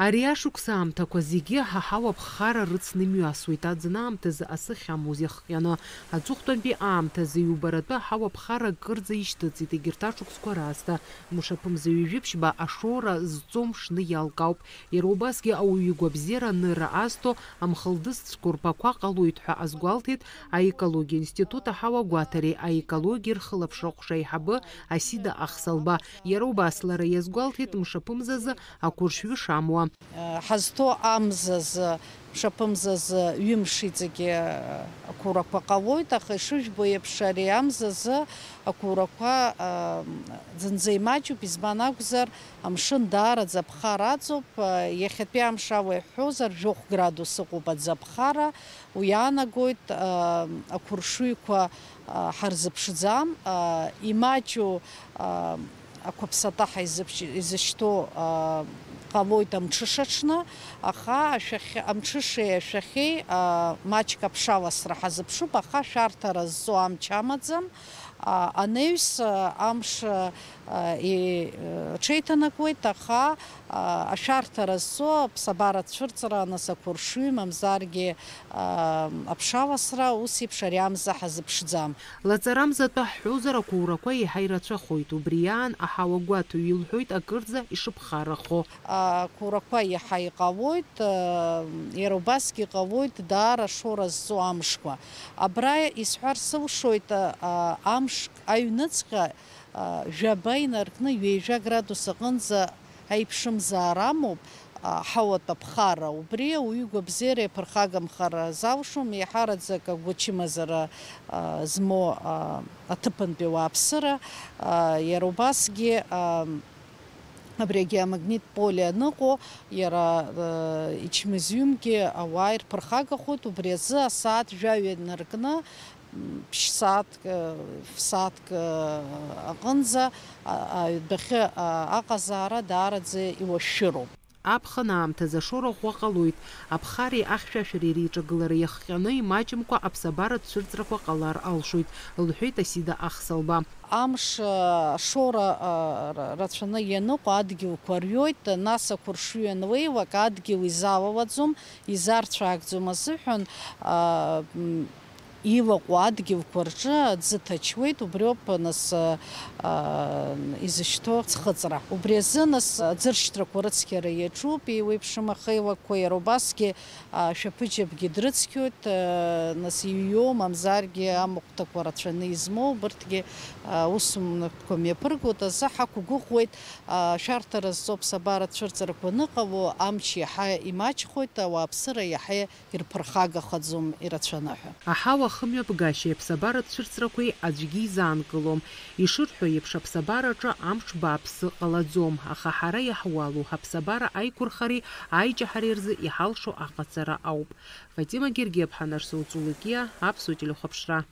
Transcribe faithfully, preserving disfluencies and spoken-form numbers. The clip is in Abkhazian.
Ари ашықәс аамҭақәа зегьы аҳауа ԥхара рыцны имҩасуеит. Аӡын аамҭазы асы ахьамоу иахҟьаны, аҵыхәтәантәи аамҭазы иубаратәы аҳауа ԥхара акырӡа ишьҭыҵит. Егьырҭ ашықәсқәа раасҭа мшаԥымза ҩажәи ԥшьба ашоура зҵо мшны иалкаауп. Иара убасгьы ауаҩы игәабзиара анырра азҭо амхылдыз цәқәырԥақәа ҟалоит ҳәа азгәалҭеит аекологиа институт аҳауа гәаҭареи аекологиа рхылаԥшра ҟәша аиҳабы Асида Ахсалба. Иара убас лара иазгәалҭеит мшаԥымзазы ақәыршҩы шамуа. Ҳазҭоу амзазы, мшаԥымзазы ҩымш иҵегьы ақәурақәа ҟалоит, аха ишыжәбо еиԥш, ари амзазы ақәурақәа, а, зынӡа имаҷуп, избан акәзар, амшын даараӡа аԥхара аҵоуп. Иахьатәи амш ала иҳәозар, жәохә градус ыҟоуп аӡы аԥхара, уи иаанагоит, а, ақәыршҩқәа, а, ҳарзыԥшӡам, а, имаҷу, а, ақәаԥсатаҳа изыԥш-, изышьҭоу, а, ҟалоит амҽыша аҽны, аха ашәахь-, амҽышеи ашәахьеи, а, маҷк аԥшаласра ҳазыԥшуп, аха ашәарҭара зҵо амч амаӡам. А, анаҩс, а, амш, а, и-, аҽеиҭанакуеит, аха, а, ашәарҭара зҵо аԥсабара цәырҵра, нас ақәыршҩы, мамзаргьы, а, аԥшаласра, ус еиԥш ари амза ҳазыԥшӡам. Лаҵарамзатәы ҳҳәозар, ақәурақәа еиҳа ирацәахоит. Убри аан аҳауа гәаҭаҩ илҳәоит акырӡа ишыԥхаррахо. Ақәурақәа еиҳа иҟалоит, а, иара убасгьы иҟалоит даара ашоура зҵо амшқәа. Абра исҳәар сылшоит, а, амш аҩныҵҟа, а, жәаба инаркны ҩажәа градус аҟынӡа аиԥшымзаара амоуп, а, ҳауатә аԥхара. Убри ауаҩы игәабзиара иаԥырхагамхар залшом, еиҳараӡак агәачымазара, а, змоу, а, аҭыԥантәи ауааԥсыра, а, иара убасгьы, а, абри агеомагнит поле аныҟоу, иара, а, ичмазаҩымгьы ауаа ирԥырхагахоит, убри азы асааҭ жәаҩа инаркны, м, ԥшь-сааҭк, э, ф-сааҭк, э, аҟынӡа, а, аҩбахьы, а, аҟазаара даараӡа иуашәшәыроуп. Аԥхын аамҭазы ашоура ӷәӷәа ҟалоит. Аԥхареи ахьшәашәареи реиҿагылара иахҟьаны имаҷымкәа аԥсабаратә цәырҵрақәа ҟалар алшоит, лҳәеит Асида Ахсалба. Амш, а, ашоура, а, ра-, рацәаны ианыҟоу адгьылқәа рҩоит, нас ақәыршҩы анлеилак адгьыл изалалаӡом, изарцәаагӡом азыҳәан, а, м, илаҟәу адгьылқәа рҿы аӡы ҭачуеит, убриоуп, нас, а, а, изышьҭоу ӡхыҵра. Убри азы, нас, аӡыршьҭрақәа рыцқьара иаҿуп, еиуеиԥшым ахеилакқәа, иара убасгьы, а, ашәаԥыџьаԥгьы дрыцқьоит, а, нас, иҩуа, мамзаргьы амахәҭақәа рацәаны измоу, убырҭгьы, а, усмҩаԥгатәқәа мҩаԥыргоит азы ҳақәгәыӷуеит, а, ашәарҭара зҵо аԥсабаратә цәырҵрақәа аныҟало, амч иаҳа имаҷхоит, ауааԥсыра иаҳа ирԥырхагахаӡом ирацәаны ҳәа. Аҳауа ахымҩаԥгашьеи аԥсабаратә цәырҵрақәеи аӡәгьы изаанкылом. Ишырҳәо еиԥш, аԥсабараҿы амш бааԥсы ҟалаӡом, аха ҳара иаҳуалу ҳаԥсабара аиқәырхареи аиҷаҳареи рзы иҳалшо аҟаҵара ауп. Фатима Гергиаԥҳа, Нарсоу Цулукиа, Аԥсуа телехәаԥшра.